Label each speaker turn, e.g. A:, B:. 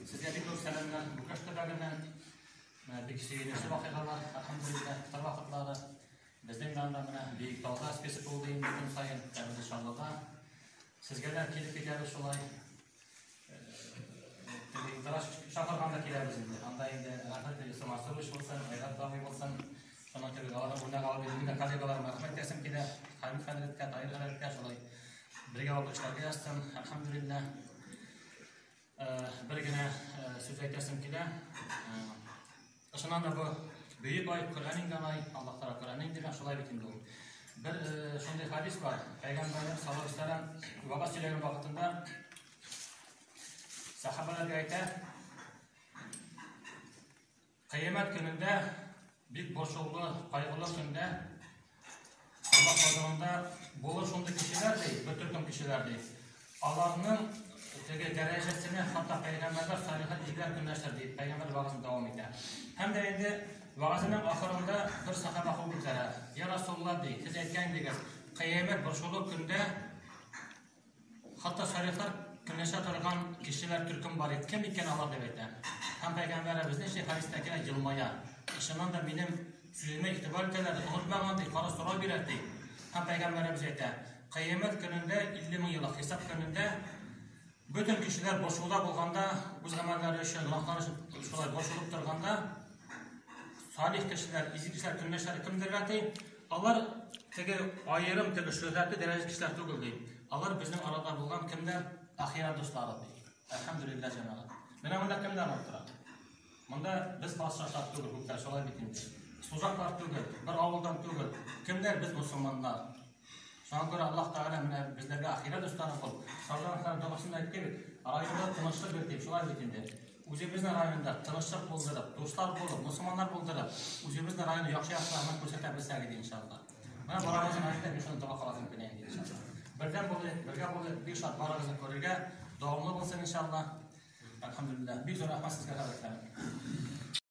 A: Сезгә бик зур сәламнәр Букаш төбәгеннән. Менә бик сөенечле вакыйгалар, әлхәмдүлилләһ, ифтар вакытлары. Безнең дә анда менә Биек тауда список булды инде көн саен, Тәбриз Чаллыда. Сезгә дә килеп китәбез шулай. Теге ифтарга чакырганда киләбез инде. Анда инде рәхмәт Илсу Мансурович булсын, Айрат абый булсын. Шуның кебек аларны үрнәк алып үземнең дә коллегаларыма рәхмәт әйтәсем килә. Хамит хәзрәткә, Таһир хәзрәткә шулай бергә алып эшләргә язсын. Әлхәмдүлилләһ. Бер генә сүз әйтәсем килә. Чыннан да бу бөек ай, Коръән иңгән ай, Аллаһ Тәгалә Коръән иңдергән, шулай бит инде ул. Бер шундый хадис бар. Пәйгамбәребез саллаллаһу алейһи ва сәлләм вәгазь сөйләгән вакытында сахабаларга әйтә, Кыямәт көнендә, бик борчулы, кайгылы көндә Аллаһ хозурында булыр шундый кешеләр ди, бер төркем кешеләр ди. Аларның теге дәрәҗәсенә хатта пәйгамбәрләр, салихлар, изгеләр көнләшер ди. Пәйгамбәр вәгазен дәвам итә. Һәм дә инде вәгазенең ахырында бер сахаба кул күтәрә. Я Расулулла ди, сез әйткән идегез, кыямәт борчулы көндә Хатта салихлар көнләшә торган кешеләр төркем бар иде. Кем икән алар дип әйтә. Һәм пәйгамбәребез ничә хәдистә килә елмая. Чыннан да минем сүземә игътибар итәләр, онытмаган ди, кара сорау бирә ди. Һәм пәйгамбәребез әйтә, кыямәт көнендә 50 мең еллык хисап көнендә бөтен кешеләр борчуда булганда, үз гамәлләре өчен, гөнаһлары өчен шулай борчылып торганда, салих кешеләр, изге кешеләр көнләшәләр кемдергә ди? Алар теге аерым теге шөһрәтле дәрәҗәле кешеләр түгел ди. Алар безнең арада булган кемнәр? Ахирәт дуслары ди. Әлхәмдүлилләһ, җәмәгать. Менә монда кемнәр утыра? Монда без классташлар түгел, күпләр шулай бит инде. Сузаклар түгел, бер авылдан түгел. Кемнәр? Без мусулманнар. Шуңа күрә Аллаһ Тәгалә менә безләргә ахирәт дуслары кыл. Сардан һәм догасын әйтте бит. Районда тынычлык бир дип, шулай бит инде. Үзебезнең районда тынычлык булдырып, дуслар булып, мусулманнар булдырып, үзебезнең районны яхшы яктан күрсәтә белсәк иде, иншалла. Менә барыгызны районда мин шуны дога кыласым килә инде, иншалла. Бердәм булыйк, бергә булыйк, бик шат барыгызны күрергә, дәвамлы булсын, иншалла. Әлхәмдүлилләһ. Бик зур рәхмәт сезгә, хәзрәтләр.